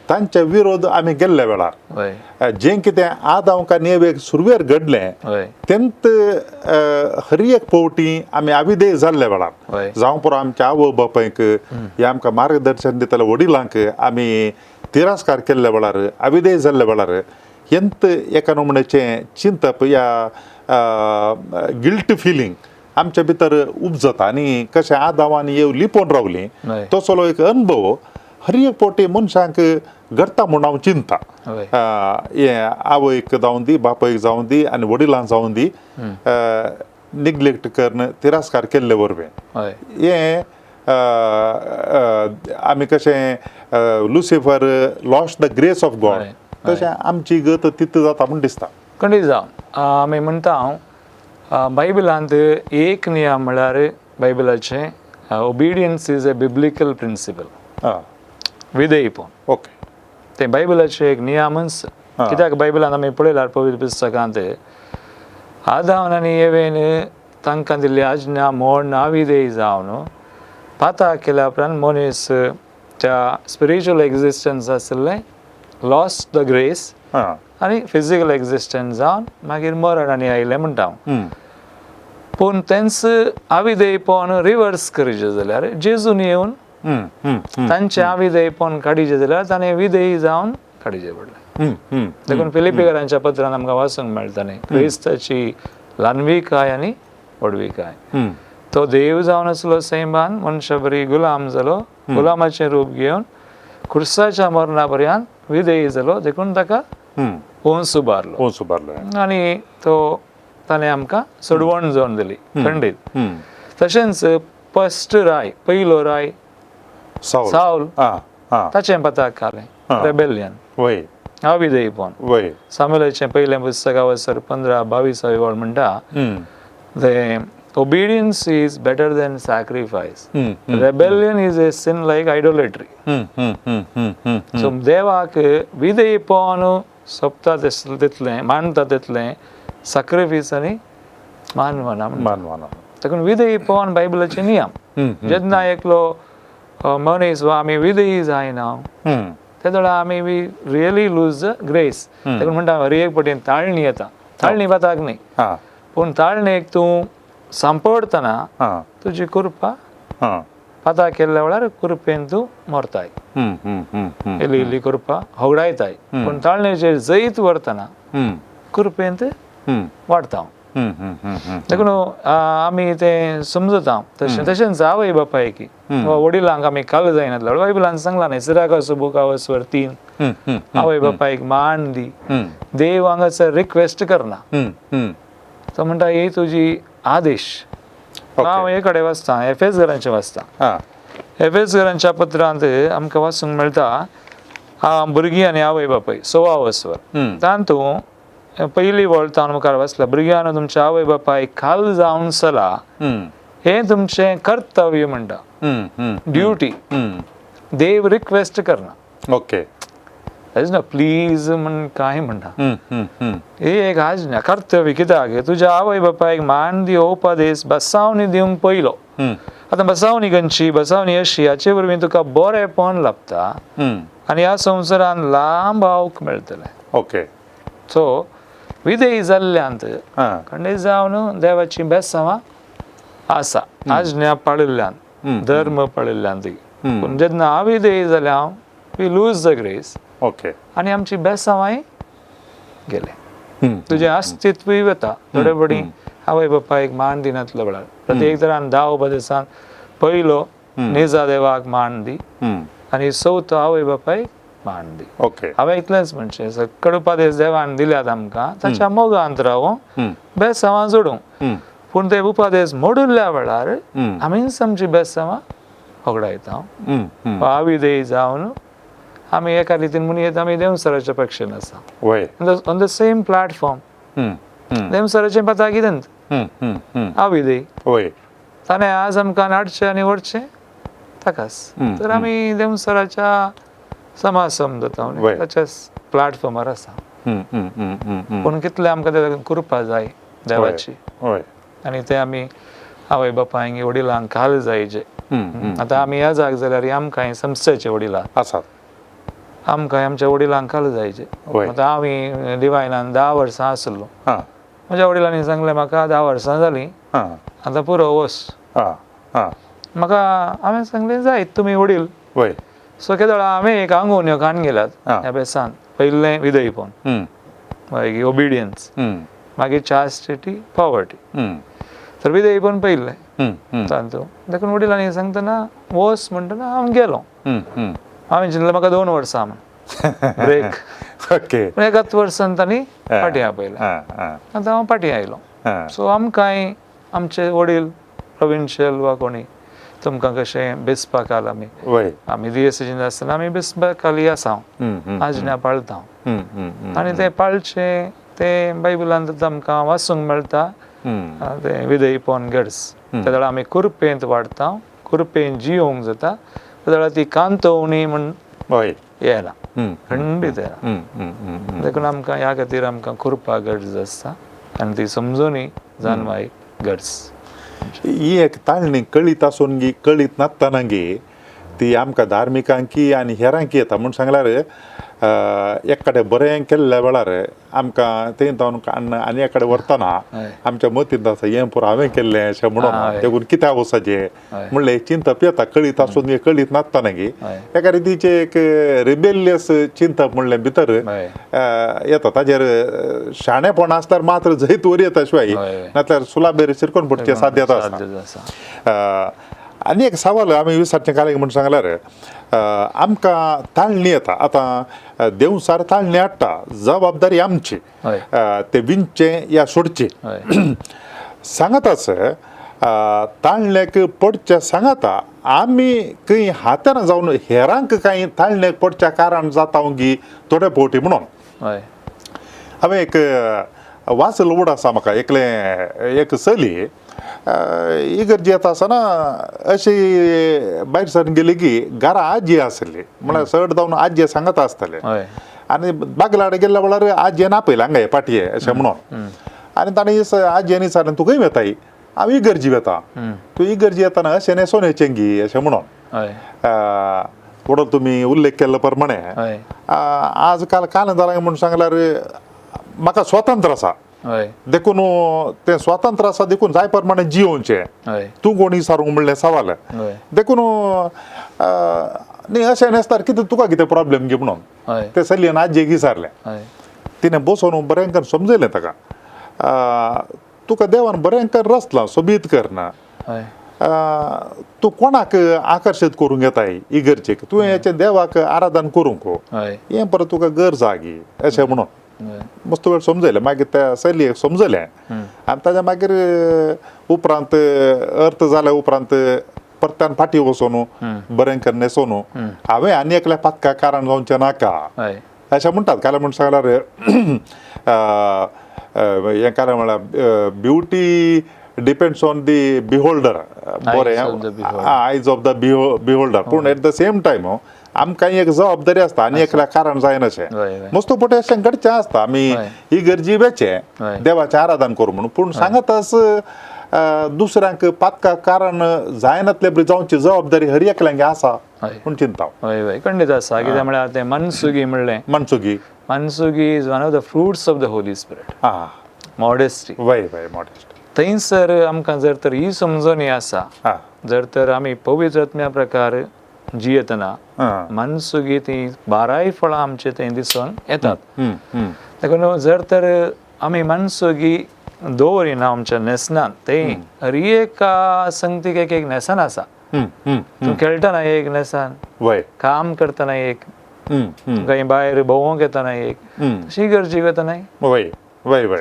तांचे विरोध आमी गेल्ल्या वेळार जें कितें आदांव आनी एवेक सुरवेर घडलें तेंत हर एक फावटी आमी अविधेय जाल्ल्या वेळार जावं पुरो आमच्या आवय बापायक हे आमकां मार्गदर्शन दितल्या वडिलांक आमी तिरस्कार केल्ल्या वेळार अविधेय जाल्ल्या वेळार हेंत एका नमुन्याचें चिंतप या गिल्ट फिलींग आमच्या भितर उपजता आनी कशें आदाव आनी येव लिपोवन रावलीं तसलो एक अनुभव हर एक फावटी मनशांक घडटा म्हूण हांव चिंता. हें आवयक जावं दी, बापायक जावं दी आनी वडिलांक जावं दी, निग्लेक्ट करून तिरस्कार केल्ले वरवीं हें आमी कशें Lucifer lost the grace of God तशें आमची गत तितू जाता म्हूण दिसता. खंडीत जावं आमी म्हणटा हांव बायबलांत एक नियम म्हळ्यार बायबलाचें obedience is a biblical principle, विधेयपण. ओके, तें बायबलाचें एक नियमच. कित्याक बायबलांत आमी पळयल्यार पवित्र पुस्तकांत आदावन आनी एवेन तांकां दिल्ली आज्ञा मोड अविधेय जावन पाता केल्या उपरांत मनीस त्या स्पिरिच्युअल एग्जिस्टन्स आशिल्लें लॉस्ट the grace आनी फिजिकल एग्जिस्टन्स जावन मागीर मरण आनी आयलें म्हणटा हांव. पूण तेंच आविधेयपण रिवर्स करचें जाल्यार जेजून येवन तांचें आविधेयपण काडीचें जाल्यार ताणें विधेयी जावन काडीचें पडलें. देखून फिलिपीकरांच्या पत्रान आमकां वाचूंक मेळटा न्ही, क्रिस्ताची ल्हानविकाय आनी व्हडविकाय. तो देव जावन आसलो सैमान मनशा बरी गुलाम जालो, गुलामाचें रूप घेवन खुर्साच्या मरणा पर्यंत विधेयी जालो, देखून ताका वंस उबारलो, वंस उबारलो आनी तो ताणें आमकां सोडवण जावन दिली खंडीत. तशेंच फस्ट राय, पयलो राय सावल, ताचें पताक घालें रेबेलियन, अविधेयपण. सामुएलाचें पयलें पुस्तक वसर 15-22 वळ म्हणटा the obedience is better than sacrifice, rebellion is a sin like idolatry. So देवाक विधेयपण सोंपता तितलें, मानता तितलें सॅक्रिफायस आनी मानवना मानवना. देखून विधेयपण बायबलाचे नियम. जेन्ना एकलो मनीस वा आमी विधेयी जायना ते वेळार आमी we really lose the grace. देखून म्हणटा हर एक पटीन ताळणी येता, ताळणी पाताक न्ही, पूण ताळणेक तूं सांपडटना तुजी कृपा पाता केल्ल्या वेळार कृपेन तूं मरताय, इल्ली इल्ली कृपा होगडायताय, पूण ताळणेचेर जैत व्हरतना कृपेन ते वाडटा. देखून आमी तें समजता. तशें तशेंच आवय बापाय की वा वडिलांक आमी काल जायना, बायबलान सांगलां न्ही सिराकाचो बुक वसवर 3, आवय बापायक मान दी, देव हांगासर रिक्वेस्ट करना, तो म्हणटा ही तुजी आदेश. हांव हे कडेन वाचतां, एफेसकरांचें वाचतां. एफेसकरांच्या पत्रांत आमकां वाचूंक मेळटा भुरगीं आनी आवय बापूय 16 वर तातूंत पयली वळ तावन मुखार वाचला, भुरग्यांनो तुमच्या आवय बापायक खाल जावन चला, हें तुमचें कर्तव्य म्हणटा, ड्युटी. देव रिक्वेस्ट करना, ओके ना प्लीज म्हण कांय म्हणटा, हे एक आज्ञा कर्तव्य. कित्याक तुज्या आवय बापायक मान दिवप उपदेश बसावणी दिवंक पयलो. आतां बसावणी खंयची, बसावणी अशी हाचे वरवीं तुका बरेंपण लाबता आनी ह्या संवसारान लांब आवक मेळटलें. ओके, सो विधेयी जाल्ल्यांत खंडीत जावन देवाची बेसांवां आसा, आज्ञा पाळिल्ल्यान, धर्म पाळिल्ल्यान. पूण जेन्ना अविधेयी जाल्या we lose the grace. Okay, आनी आमची बेसांवांय गेले, तुजें अस्तित्वूय वता. थोडे फावटी आवय बापायक मान दिनातलो वेळार प्रत्येक तरान 10 उपदेसान पयलो निजा देवाक मान दी आनी चवथो आवय बापायक मान दी. ओके, हांवें इतलेंच म्हणचें, सकळ उपदेश देवान दिल्यात आमकां, ताच्या मोगांत रावूं, बेसांवां जोडूं. पूण ते उपदेश मोडिल्ल्या वेळार आमीच आमची बेसांवां होगडायता, अविधेयी जावन आमी एका रितीन म्हणून आमी देवसराच्या पक्षान आसा, ऑन the same platform. देवसराचें पता कितें अविधेयी, ताणें आज आमकां नाडचें आनी व्हरचें ताकाच. तर आमी देवसराच्या समाज समजता, ताच्याच प्लॅटफॉर्मार आसा. पूण कितलें आमकां ते कृपा जाय देवाची, आनी ते आमी आवय बापायंक वडिलांक खाल जायचे. आतां आमी ह्या जाग जाल्यार आमकां संस्थेचे वडिलां आसात, आमकां आमच्या वडिलांक खाल जायचे. आतां आमी डिवायनान 10 वर्सां आसलो, म्हज्या वडिलांनी सांगलें म्हाका 10 वर्सां जालीं, आतां पुरो वस. म्हाका हांवें सांगलें जायत तुमी वडील. सो केदोळा हांवें एक आंगोवण्यो काडून गेल्यात ह्या बेसान. पयलें विधेयपण, मागीर ओबिडियन्स, मागीर चास्टिटी, पॉवर्टी. तर विधेयपण पयलें तातूंत. देखून वडिलांनी सांगतना वस म्हणटना हांव गेलो. हांवें चिंतलें म्हाका 2 वर्सां म्हण ब्रेक. ओके, पूण एकाच वर्सान तांणी फाटीं आपयलें, आतां हांव फाटीं आयलो. सो आमकांय आमचे वडील प्रोविन्शियल वा कोणी तुमकां कशें बेसपाक आमी आमी दियेसीन आसतना आमी बेसपाक आसा, आज्ञा पाळता आनी ते पाळचे ते बायबलांत आमकां वाचूंक मेळटा. तें विधेयपण गड्स त्या वेळार आमी कुरपेंत वाडटा, कुरपेंत जियोंक जाता, त्या वेळार ती कांतोवणी म्हण येना, खंडीत येना. देखून आमकां ह्या खातीर आमकां कुरपा गरज आसता आनी ती समजूनी जाणवाय गरज. ही एक ताळणी कळीत आसून गी कळीत नासतना गी ती आमकां धार्मिकांकी आनी हेरांकी येता. म्हूण सांगल्यार एक कडेन बरें केल्ल्या वेळार आमकां थंय जावन काडून आनी एक कडेन व्हरतना आमच्या मतींत आसा हें पुरो हांवें केल्लें अशें म्हणून, देखून कित्याक वचचें म्हणलें चिंतप येता. कळीत आसून कळीत नासतना गी एका रितीचें एक रिबेलियस चिंतप म्हणलें भितर येता. ताजेर शाणेपण आसल्यार मात्र जैत वर येता शिवाय नासल्यार सुलाबेर शिरकोन पडचें साध्यता आसता. आनी एक सवाल आमी विचारचें कालें म्हूण सांगल्यार आमकां ताळणी येता. आतां देवसार ताळणी हाडटा, जबाबदारी आमची, ते विंचें या सोडचें. सांगताच ताळण्याक पडच्या सांगता आमी खंय हातान जावन हेरांक कांय ताळण्याक पडच्या कारण जाता गी थोडे फावटी म्हणून. हांवें एक वाचल उड आसा म्हाका, एकलें एक चली इगर्जी येता आसतना अशी भायर सरून गेली की घरा आजी आसली, म्हळ्यार चड जावन आजी सांगता आसतले. आनी बागलाड गेल्ल्या वेळार आजयेन आपयलें हांगा पाटये अशें म्हणून. आनी ताणें आजयेन विचारलें तूं खंय वेताय? हांव इगर्जी वेता. तूं इगर्जी येतना अशें न्हेसोन येचें गी अशें म्हणून. वडोल तुमी उल्लेख केल्लो प्रमाणे आज काल काल जालां म्हूण सांगल्यार म्हाका स्वतंत्र आसा, देखून तें स्वातंत्र्य आसा देखून जाय प्रमाणे जियोवचें, तूं कोण विचारूंक म्हणलें सवाल. देखून न्ही अशें न्हेसतार कितें तुका कितें प्रॉब्लेम गी म्हणून ते चलयेन आजयेक विचारलें. तिणें बसोवन बरें करून समजयलें ताका, तुका देवान बरें करून रचलां सोबीत करना, तूं कोणाक आकर्शीत करूंक येताय इगर्जेक, तुवें हेचें देवाक आराधन करूंक हें परत तुका गरज आहा गी अशें म्हणून. मस्त वेळ समजयलें. मागीर त्या चलयेक समजलें आनी ताज्या मागीर उपरांत अर्थ जाल्या उपरांत परत्यान फाटीं वचून बरें करून न्हेसोन हांवें आनी एकल्या पातका कारण जावचें नाका अशें म्हणटात. काल म्हण सांगल्यार हें कारण म्हळ्यार beauty depends on the beholder, बरें, आयज ऑफ the beholder. पूण एट the same time आमकां एक जबाबदारी आसता आनी एकल्या कारण जायनाशें. मस्त पटे अशें घडचें आसता, आमी ही गरजी वेचें देवाचें आराधन करूं म्हणून, पूण सांगताच दुसऱ्यांक पातका कारण जायनातले बरी जावची जबाबदारी हर एकल्यांक आसा म्हूण चिंता. हय हय, खंडीत आसा. कित्याक म्हळ्यार तें मनसुगी म्हणलें, मनसुगी, मनसुगी is one of the fruits of the Holy Spirit, modesty. वय वय, मॉडेस्टी. थंयसर आमकां जर तर ही समजणी आसा, जर तर आमी पवित्र आत्म्या प्रकार जियेतना मनसुगी ती बाराय फळां आमचे थंय दिसून येतात. देखून जर तर आमी मनसुगी दवरिना आमच्या न्हेसनान, ते हर एका संगतीक एक एक न्हेसन आसा. तूं खेळटना एक न्हेसन, काम करतना एक, खंय भायर भोंवूंक येतना एक, तशी गरजेक वतना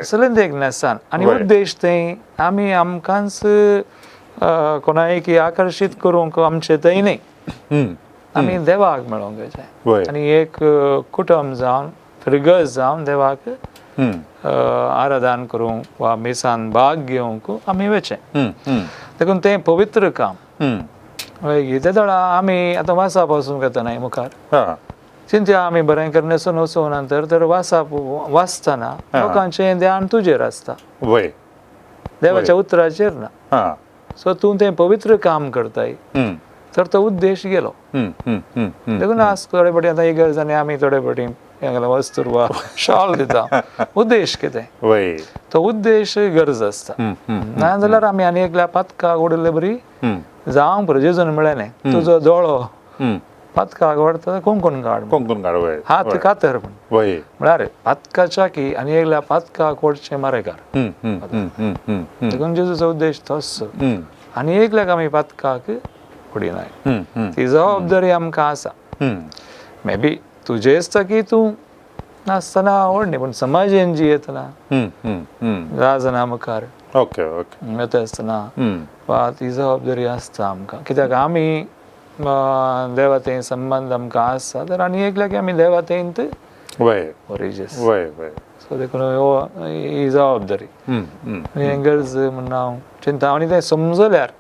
सगळें एक न्हेसान. आनी उद्देश थंय आमी आमकांच कोणाक आकर्शीत करूंक आमचे थंय न्हय, आमी देवाक मेळोंक जाय आनी एक कुटुंब जावन फिरगज जावन देवाक आराधन करूंक वा मिसान भाग घेवंक आमी वचें. देखून तें पवित्र काम. मागीर ते वेळा आमी आतां वासाप वचूंक येतना मुखार चिंत्या आमी बरें करून न्हेसून वचूं नंतर तर वासाप वाचतना लोकांचें ध्यान तुजेर आसता, देवाच्या उतराचेर ना. सो तूं तें पवित्र काम करताय तर तो उद्देश गेलो. देखून आज थोडे फावटी आतां इगर्ज आनी आमी थोडे फावटी वस्तूर वा शॉल दिता, उद्देश कितें तो उद्देश गरज आसता. ना जाल्यार आमी आनी एकल्या पातकाक उडयल्ले बरी जावंक पुरो. जेजून म्हळें न्ही, तुजो दोळो पातकाक व्हरता कोंकून काड, कोंकून काड, हात कातर म्हण, म्हळ्यार पातकाच्या की आनी एकल्या पातकाक ओडचें मारेकार. देखून जेजूचो उद्देश तोच, आनी एकल्याक आमी पातकाक उडयनाय, ती जबाबदारी आमकां आसा. मे बी तुजें आसता की तूं नासतना आवड न्ही, पूण समाजेन जी येतना राजना मुखार येता आसतना वा ती जबाबदारी आसता आमकां. कित्याक आमी देवा थंय संबंद आमकां आसा तर आनी एकल्याक आमी देवा थंय ओरिजीस. सो देखून हो ही जबाबदारी हें गरज म्हूण हांव चिंता. आनी तें समजल्यार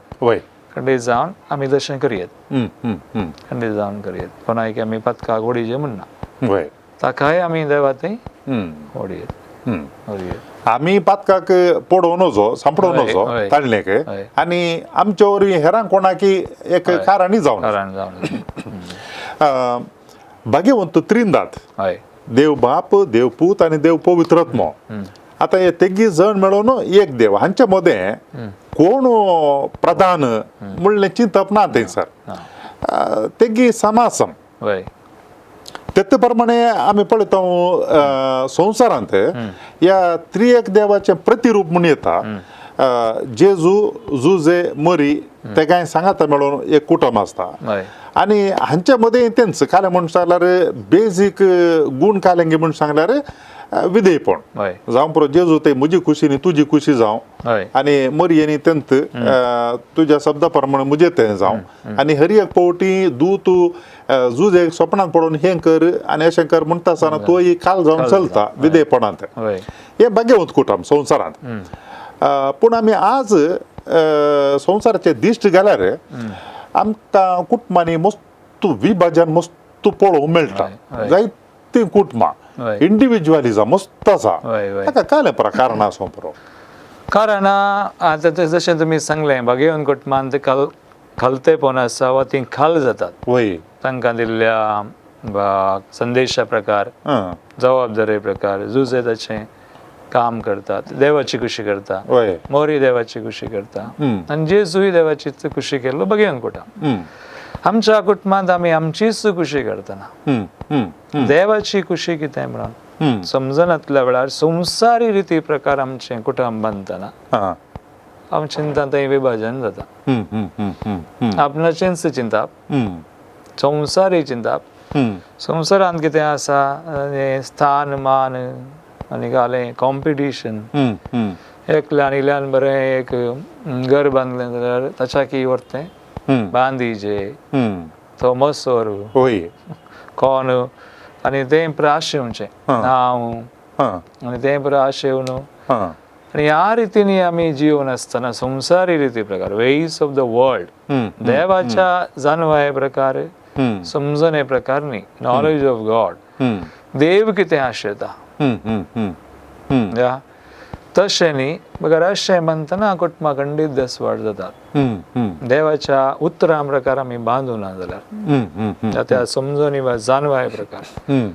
खंडीत जावन आमी दर्शन करयेत, खंडीत जावन करयेत. कोणाक आमी पातकाक ओडीचे म्हणना, ताकाय आमी देवा थंय ओडयेत. आमी पातकाक पडोवन वचो, सांपडोवन वचो ताणलेक, आनी आमचे वरवीं हेरांक कोणाकी एक कारणय जावन. भाग्यवंत त्रिंदात, देव बाप, देव पूत आनी देव पवित्रात्मो. आतां हे तेगी जण मेळोवन एक देव, हांचे मदें कोण प्रधान म्हणलें चिंतप ना थंयसर, तेगी समासम. तेच प्रमाणे आमी पळयता संवसारांत ह्या त्रिएक देवाचें प्रतिरूप म्हूण येता. जेजू, जुजे, मरी तेगांय सांगाता मेळोवन एक कुटुंब आसता. आनी हांचे मदें तेंच कालें म्हूण सांगल्यार बेजीक गूण कालेंगी म्हूण सांगल्यार विधेयपण जावं पुरो. जेजू ते म्हजी खुशी न्ही तुजी खुशी जावं, आनी मरयेनी तेंत तुज्या शब्दा प्रमाणे म्हजें तें जावं. आनी हर एक पावटी दूत जुजे सपनांत पडून हें कर आनी अशें कर म्हणटा आसतना तोय काल जावन चलता विधेयपणांत. हें भाग्यवंत कुटुंब संवसारांत. पूण आमी आज संवसाराचे दिश्ट घाल्यार आमकां कुटुंबांनी मस्त विभाजन मस्त पळोवंक मेळटा. जायतीं कुटुंबां इंडिविज्युअलिझम मस्त आसा. ताका कांय कारण आसा पुरो. कारण आतां जशें तुमी सांगलें भाग्यवंत कुटुंबांत खालतेपण आसा वा तीं खाल जातात तांकां दिल्ल्या संदेशा प्रकार, जबाबदारी प्रकार. जुजे ताचें काम करतात, देवाची खुशी करता, मोरी देवाची खुशी करता आनी जेजूय देवाची खुशी केल्लो भाग्यवंत कुटुंब. आमच्या कुटुंबांत आमी आमचीच खुशी करतना देवाची खुशी कितें म्हणून समजनातल्या वेळार संवसारी रिती प्रकार आमचें कुटुंब बांदतना आमचें चिंता थंय विभाजन जाता. आपणाचेंच चिंताप, संवसारी चिंताप, संवसारांत कितें आसा स्थान मान आनी घालें कॉम्पिटिशन. एकल्यान इल्यान बरें एक घर बांदलें जाल्यार ताच्या की व्हरतें बांदीजे तो मसोर कोण आनी तें प्राशेवचें हांव आनी तें प्राशेवन. आनी ह्या रितीनी आमी जिवन आसतना संवसारी रिती प्रकार वेज ऑफ the world देवाच्या जानवाय प्रकार समजणे प्रकार न्ही, नॉलेज ऑफ गॉड देव कितें आशेता तशें न्ही बगर अशें म्हणतना कुटुंबा खंडीत दसवाड जातात. देवाच्या उतरां प्रकार आमी बांदूना जाल्यार त्या समजणी वा जानवाय प्रकार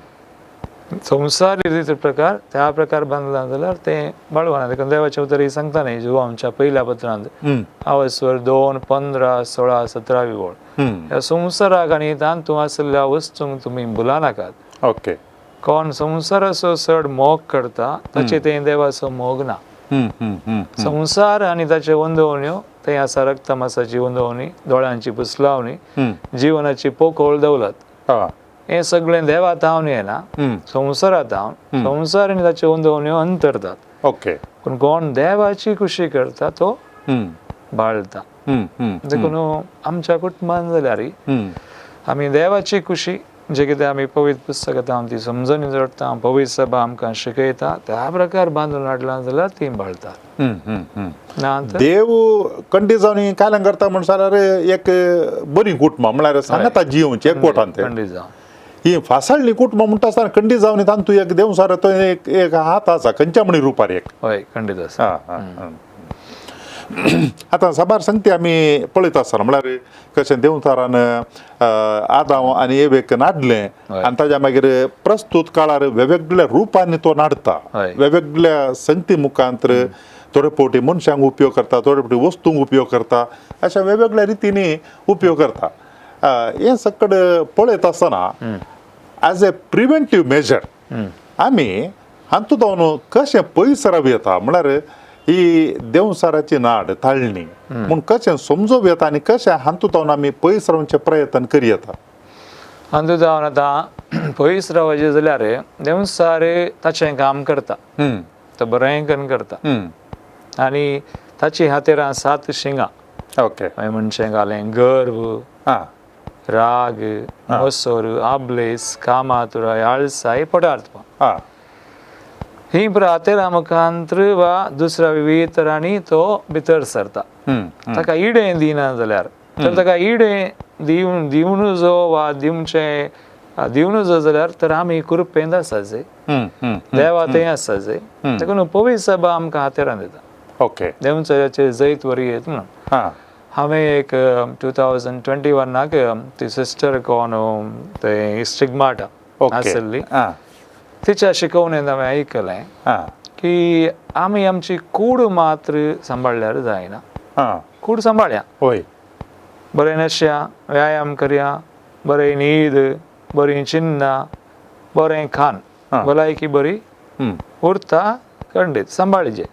संवसारी रिती प्रकार त्या प्रकार बांदला जाल्यार तें बाळवाना. देखून देवाचें उतर सांगता न्ही जो आमच्या पयल्या पत्रांत आवस्वर 2, 15, 16, 17 ओळ, ह्या संवसाराक आनी तातूंत आशिल्ल्या वस्तूंक तुमी भुला नाकात. ओके. कोण संवसाराचो चड मोग करता ताचे तें देवाचो मोग ना. संवसार आनी ताचे वंदवण्यो तें आसा रक्तमासाची वंदवणी, दोळ्यांची पुसलावणी, जिवनाची पोकोळ दौलत, हें सगळें देवा तावन येना, संवसारा तावन. संवसार आनी ताचे वंदवण्यो अंतरतात. ओके. पूण कोण देवाची खुशी करता तो बाळता. देखून आमच्या कुटुंबान जाल्यार आमी देवाची खुशी जे कितें आमी पवित्र पुस्तकां ती समजणी जोडटा, पवित्र सभा आमकां शिकयता त्या प्रकार बांदून हाडला जाल्यार ती बाळतात. ना देव कंडी जावन काल्यां करता म्हण जाल्यार एक बरी कुटुंबां म्हळ्यार सांगता जियोवची एकवटान ते खंडीत जावन ही फासाळणी कुटुंबां म्हणटा आसतना खंडीत जावन तांतू एक देवसार तो एक एक हात आसा खंयच्या म्हणी रुपार एक. हय खंडीत आसा. आतां साबार संगती आमी पळयत आसतना म्हळ्यार कशें देंवचारान आदांव आनी एवेक नाडलें आनी ताज्या मागीर प्रस्तूत काळार वेगवेगळ्या रुपांनी तो नाडता, वेगवेगळ्या संगती मुखांतर थोडे फावटी मनशांक उपयोग करता, थोडे फावटी वस्तूंक उपयोग करता, अशा वेगवेगळ्या रितींनी उपयोग करता. हें सगळें पळयत आसतना एज ए प्रिवेंटीव मेजर आमी हातूंत कशें पयस रावं येता, म्हळ्यार ही देंवचाराची नाड ताळणी म्हूण कशें समजूं येता आनी कशें हातूंत आमी पयस रावचे प्रयत्न करी येता. हातूंत जावन आतां पयस रावचें जाल्यार देंवचार ताचें काम करता, तो बरें करून करता आनी ताची हातेरां 7 शिंगां. ओके. हांवें म्हणचें घालें गर्व, राग, मसोर, आबलेस, कामातुराय, आळसाय, पदार्थ ही हातेरां मुखांत्र वा दुसऱ्या विविध तरांनी तो भितर सरता. ताका इडें दिना जाल्यार तर ताका इडें दिवन जो वा दिवचें दिवन जो जाल्यार तर आमी कुरपेंत आसा जे देवा थंय आसा जे. देखून पवित्र सभा आमकां हातेरां दिता. ओके. देंवचाराचेर जैत वरी येत म्हणून हांवें एक 2021 ती सिस्टर कोण ते स्टिग्माटा आसली तिच्या शिकवणेन हांवें आयकलें की आमी आमची कूड मात्र सांबाळल्यार जायना, कूड सांबाळया, बरें नश्या, व्यायाम करया, बरें न्हीद, बरीं चिन्नां, बरें खाण, भलायकी बरी उरता खंडीत सांबाळचे.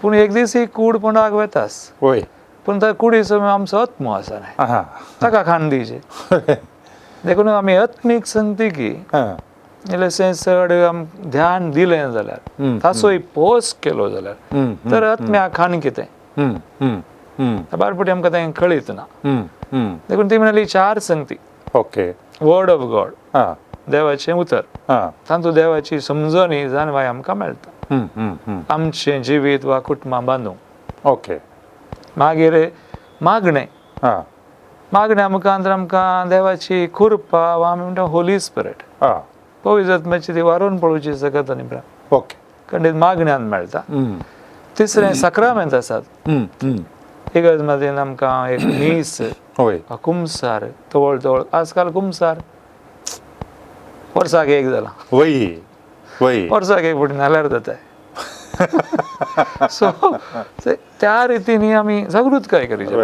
पूण एक दीस ही कूड पोंडाक वेतास, पूण त्या कुडीचो आमचो आत्मो आसा न्ही, ताका खाण दिवचें. देखून आमी आत्मीक संगती की इल्लेशें चड ध्यान दिलें जाल्यार, ताचोय पोस केलो जाल्यार तर आत्म्याक खाण कितें बारपुटी आमकां तें कळीत ना. देखून ती म्हणाली 4 संगती. ओके. वर्ड ऑफ गॉड, देवाचें उतर, तातूंत देवाची समजणी जाणवाय आमकां मेळटा आमचें जिवीत वा कुटुंबां बांदूंक. ओके. मागीर मागणें, मागण्या मुखांत आमकां देवाची कृपा वा आमी म्हणटा होली स्पिरिट, पवित्र आत्म्याची ती वारोवन पळोवची सकत आनी ओके खंडीत मागण्यान मेळटा. तिसरें साक्रामेंत आसात. इगर्ज मदीं आमकां एक मीस, कुमसार, तवळ तवळ आजकाल कुमसार वर्साक एक जाला, वर्साक एक फावटी नाल्यार जाता. सो त्या रितीनी आमी जागृतकाय करीची.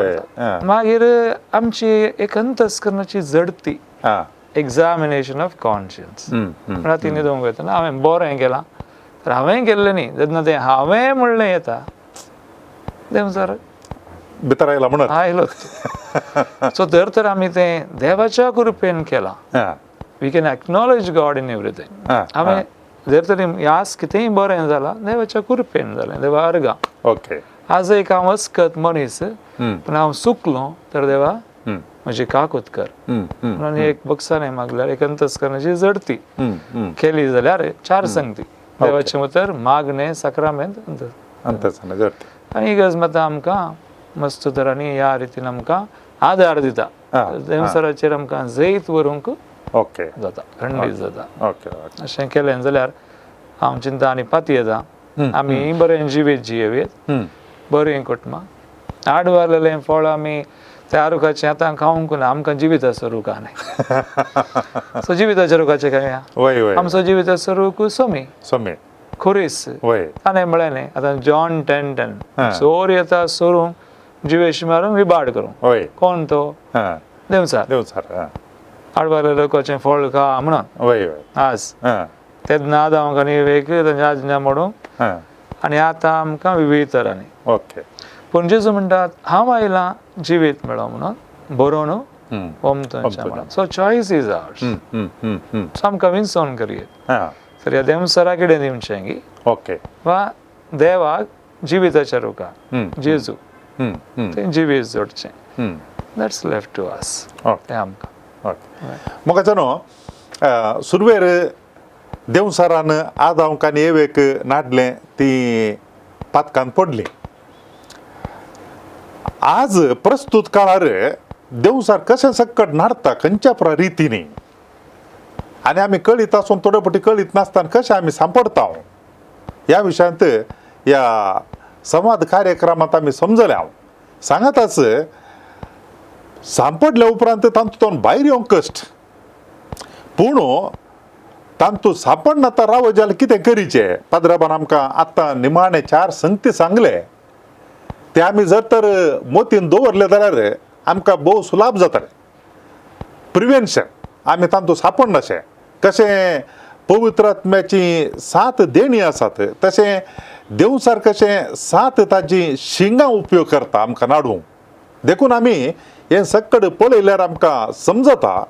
मागीर आमची एक अंतस्करणाची जडती, एग्जामिनेशन ऑफ कॉन्शियन्स, राती न्हिदोंक वतना हांवें बरें केलां तर हांवें केल्लें न्ही, जेन्ना तें हांवें म्हणलें येता देंवचार भितर आयला म्हणून आयलो. सो तर तर आमी तें देवाच्या कृपेन केलां. We can acknowledge God in everything. हांवें जर तरी आज कितेंय बरें जालां देवाच्या कृपेन जालें, देवा अर्गां. ओके. आज एक हांव अस्कत मनीस, पूण हांव चुकलो तर देवा म्हजी काकूत कर म्हणून एक बक्षाने मागल्यार एक अंतस्करणाची जडती केली जाल्यार चार संगती देवाचें उतर मागणें साक्रामेंत अंतस्करणा जडती. आनी इगर्ज मात आमकां मस्त तरांनी ह्या रितीन आमकां आदार दिता, देवसराचेर आमकां जैत व्हरूंक ओके जाता, खंडीत जाता. ओके. अशें केलें जाल्यार हांव चिंता आनी पाती येता आमी बरें जिवीत जियेवयेत, बरें कुटुंबां आडवारलेलें फळ आमी त्या रुखाचें आतां खावंक ना, आमकां जिविताचो रूख आनी सो जिविताच्या रुखाचें काय आमचो जिविताचो रूख सोमी सोमी खुरीस ताणें म्हळें न्ही आतां जॉन 10:10 चोर येता सोरूंक जिवेश मारूंक विबाड करूंक, कोण तो? देवचार. देवचार आडवारलेल्या लोकांचें फळ खा म्हणून आज तेन्ना आदांक आनी वेग तांच्या आज्ञा मोडूंक आनी आतां आमकां विविध तरांनी. ओके. पूण जेजू म्हणटात हांव आयलां जिवीत मेळो म्हणून बरोवन ओमतोंच्या म्हणून. So choice is ours. So आमकां विंचोवन करयेत तर ह्या देवसरा कितें दिवचें की ओके वा देवाक जिविताच्या रुखा जेजू तें जिवीत जोडचें, that's left to us. तें आमकां. ओके. म्हाका न्हू सुरवेर देवसरान आदांक आनी एवेक नाडलें, ती पातकान पडली. आज प्रस्तुत काळार देवसार कशें सक्कट नाडता खंयच्या रितीनी आनी आमी कळीत आसून थोडे फावटी कळीत नासतना कशें आमी सांपडटा ह्या विशयांत ह्या संवाद कार्यक्रमांत आमी समजले. हांव सांगताच सांपडल्या उपरांत तातूंत भायर येवंक कश्ट, पूण तांतू सांपडना तर राव जाल्यार कितें करीचें? पाद्राबान आमकां आतां निमाणे चार संगती सांगले, ते आमी जर तर मोतीन दवरले जाल्यार आमकां भोव सुलाभ जातलें. प्रिवेन्शन आमी तांतू सांपडनाशें कशें पवित्र आत्म्याची सात देणी आसात तशें देवसार कशें सात ताजी शिंगां उपयोग करता आमकां नाडूंक. देखून आमी हें सक्कड पळयल्यार आमकां समजता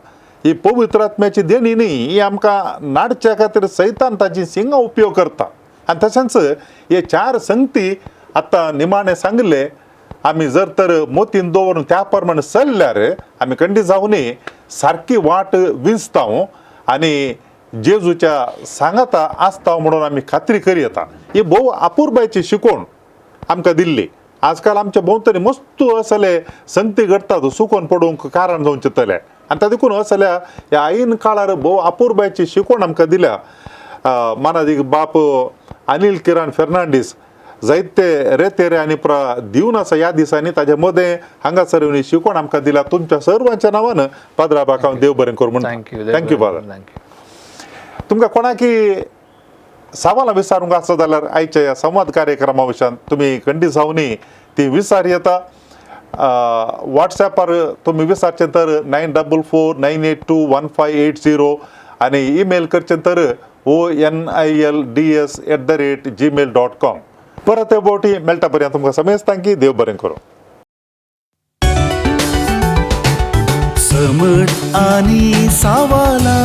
ही पवित्र आत्म्याची देणी न्ही, ही आमकां नाडच्या खातीर सैतान ताजी शिंगां उपयोग करता. आनी तशेंच हे चार संगती आतां निमाणें सांगले आमी जर तर मोतीन दवरून त्या प्रमाणे चल्ल्यार आमी खंडीत जावनय सारकी वाट विंचता आनी जेजूच्या सांगाता आसता म्हणून आमी खात्री करी येता. ही भोव अपुरबायची शिकवण आमकां दिल्ली. आजकाल आमच्या भोंवतणी मस्त असले संगती घडटात सुकोन पडूंक कारण जावन चिंतले आनी ताका देखून असल्या ह्या ऐन काळार भोव अपुरबायची शिकवण आमकां दिल्या. मानादीक बाप अनिल किरण फेर्नांडीस जायते रेतेरे आनी प्रा दिवन आसा ह्या दिसांनी ताजे मदें हांगासर येवन शिकवण आमकां दिल्या. तुमच्या सर्वांच्या नांवान पाद्राबाक हांव देव बरें करूं म्हणटा. Thank you. Thank you father. Thank you. तुमकां कोणाकी सवालां विचारूंक आसा जाल्यार आयच्या ह्या संवाद कार्यक्रमा विशयान तुमी खंडीत जावनी ती विचार येता. वॉट्सॅपार तुमी विचारचें तर 9449821580 आनी ईमेल करचें तर onilds@gmail.com. परत बोटी मेळटा पर्यंत तुमकां समेस्तांकी देव बरें करूं. समट आनी सावाला.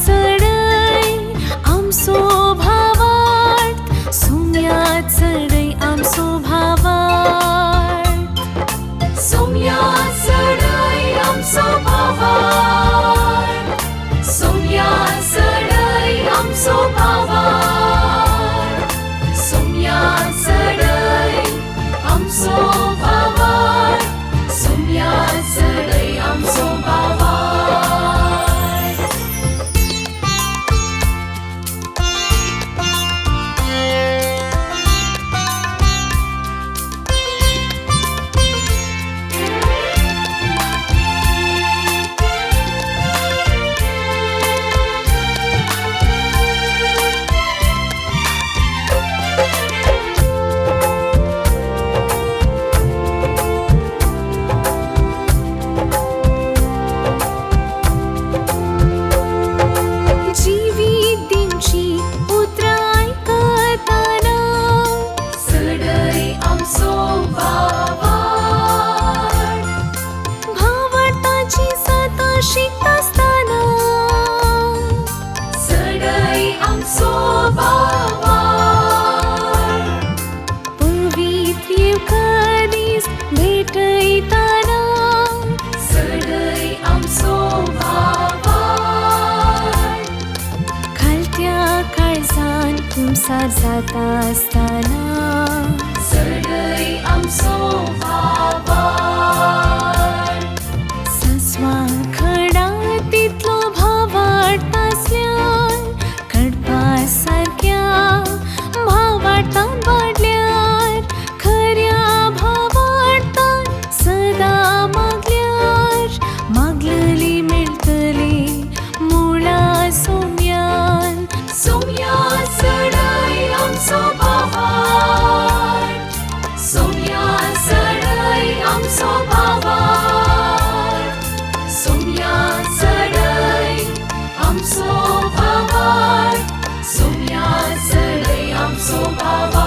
चढ। भावार्थ. पवित्र येवकारीस भेटयताना चडय आमचो भावार्थ. खालत्या काळजान कुमसार जाता आसतना चडय आमचो भावार्थ. सासवां खडा तितलो भावार्थ आसल्यार कडपा सारक्या भावार्थान वाडल्यार खऱ्या भावार्थान सदां मागल्यार मागलली मेळटली मुळा सोम्यान. सोम्या चडय आमचो भावार्थ. सोम्या चडय आमचो भावार्थ. सोम्या चडय आमचो भावार्थ. सोम्या चडय आमचो भावार्थ.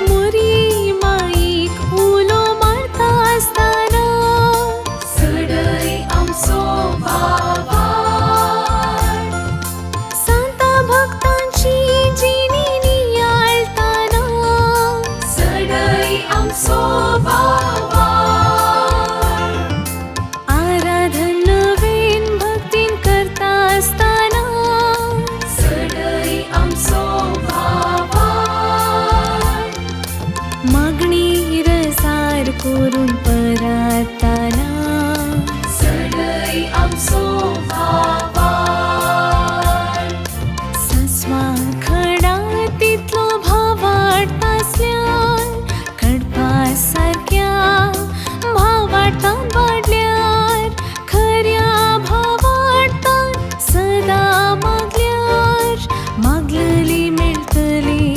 मोरी माईक उलो मारता आसतना चडय आमचो भावार्थ. सांता भक्तांची जिणी नियाळताना चडय आमचो भावार्थ. आराधन नवीन भक्तीन करता आसतना चडय आमचो भावार्थ. मागणी रसार करून पराताना चडय आमचो भावार्थ. सासवां खडा तितलो भावार्थ आसल्यार कडपा सारक्या भावार्थान वाडल्यार खऱ्या भावार्थान सदां मागल्यार मागलली मेळटली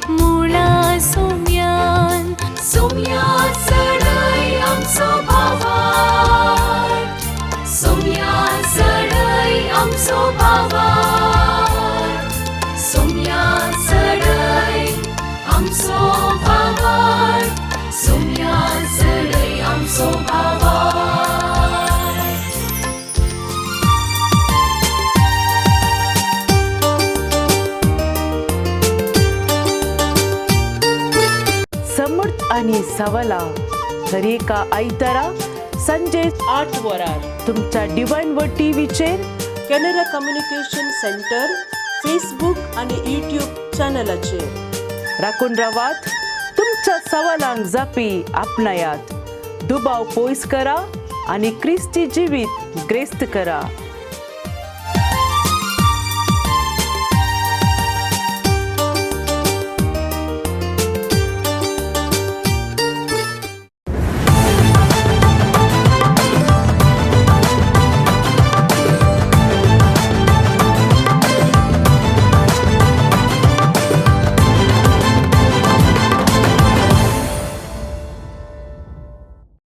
मुळा सोम्यान. सोम्या चडय आमचो भावार्थ. सोम्या चडय आमचो भावार्थ. सोम्या चडय आमचो भावार्थ. सोम्या चडय आमचो भावार्थ. समर्थ आणि सवला दरेका आयतारा संजे 8 वरार तुमच्या डिवायन व टीव्हीचेर कॅनरा कम्युनिकेशन सेंटर फेसबुक आणि यूट्यूब चॅनलाचेर. राखून रावात, तुमच्या सवालांक जापी आपणायात, दुबाव पयस करा आनी क्रिस्ती जिवीत ग्रेस्त करा.